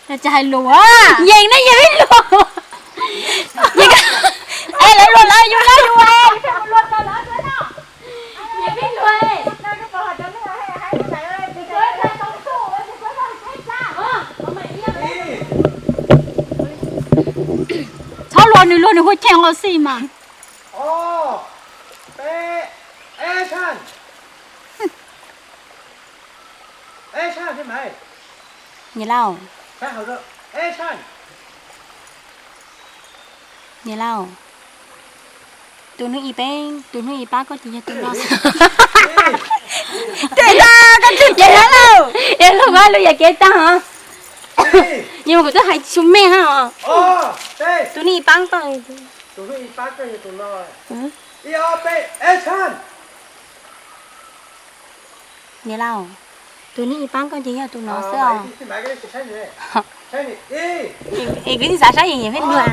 Cas hais lus, yeej ne yog ib luag. Es lawv luag lawv yus lawv yus, yus pheej mus luag rau lawv xwb no. Yus pheej luag. Txhob luag nws, luag nws hu cheej hauv xij mas. Niam lauj, niam lauj, tus hnub ib pab, tus hnub ib pab koj ces yog tus no. Tej no koj tsis cev na lauj. Es luag koj lub yam kev tag os. Yog kuv twb hais tsis meej na os. Tus hnub ib pab koj, niam lauj, tus hnub ib pab koj ces yog tus no xwb os. Es kwv tij xav saib yeej yam pheej luag.